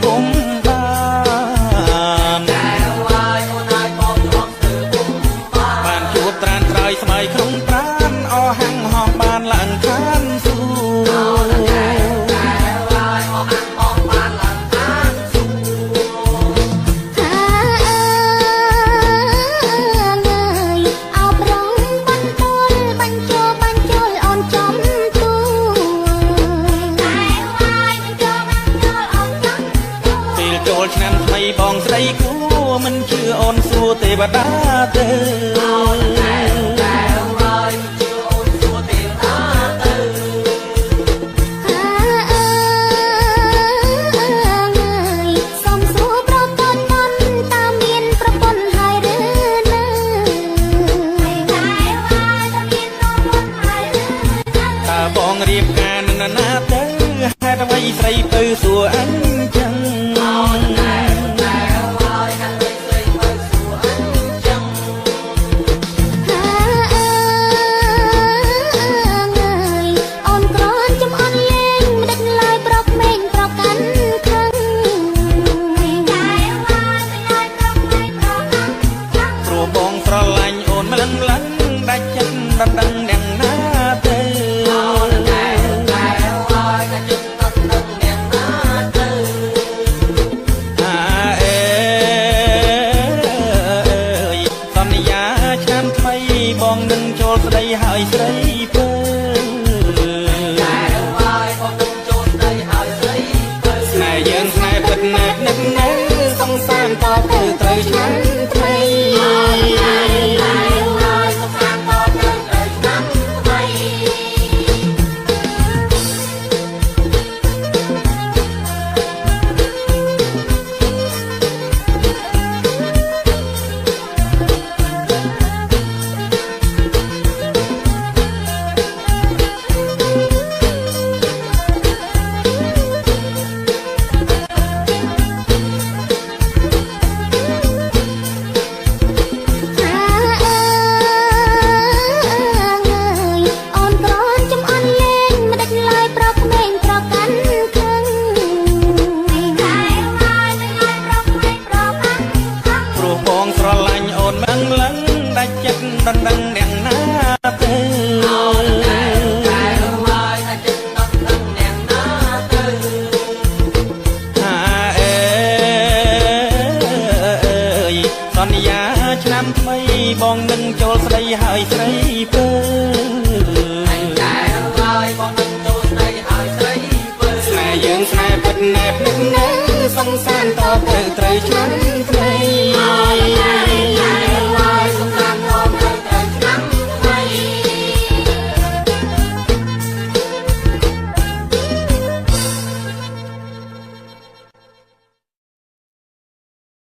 ពុំបានបានជួបត្រានត្រើយស្មៃក្នុងប្រានអហាំងហោះបានឡើងឋានសួគ៌ ហាអើយអោបរងបន្ទល់បញ្ជោបញ្ជលអូនចំទួ ពេលចូលឆ្នាំថ្មីបងស្រីគួមិនជឿអូនសួរទេវតាទៅ ហាអើយសូមសួរប្រកបនតើមានប្រពន្ធហើយឬនៅ តើបងរៀបការនឹងណាទៅហេតុអ្វីស្រីពៅសួរអញចឹង ហាអើយអូនក្រនចំអន់លេងមិនដេចឡើយប្រក្មេងប្រកាន់ខឹង ព្រោះបងស្រឡាញ់អូនម្លឹងម្លឹងដាច់ចិត្តដណ្ដឹងអ្នកណាទៅហាអេយសន្យាឆ្នាំថ្មីបងនឹងចូលស្ដីហើយស្រីពើស្នេហ៍យើងស្នេហ៍ពិតណែបនឹកនៅសង្សារតទៅត្រូវឆ្នាំថ្មី ហាអើយអូនក្រនចំអន់លេងមិនដេចឡើយប្រក្មេងប្រកាន់ខឹង ព្រោះបងស្រឡាញ់អូនមិនលឹងដាច់ចិត្តដណ្ដឹងអ្នកណាទៅហាអេយសន្យាឆ្នាំថ្មីបងនឹងចូលស្ដីហើយស្រីពើស្នេហ៍យើងស្នេហ៍ពិតណែបនឹកនៅសង្សារតទៅត្រូវឆ្នាំ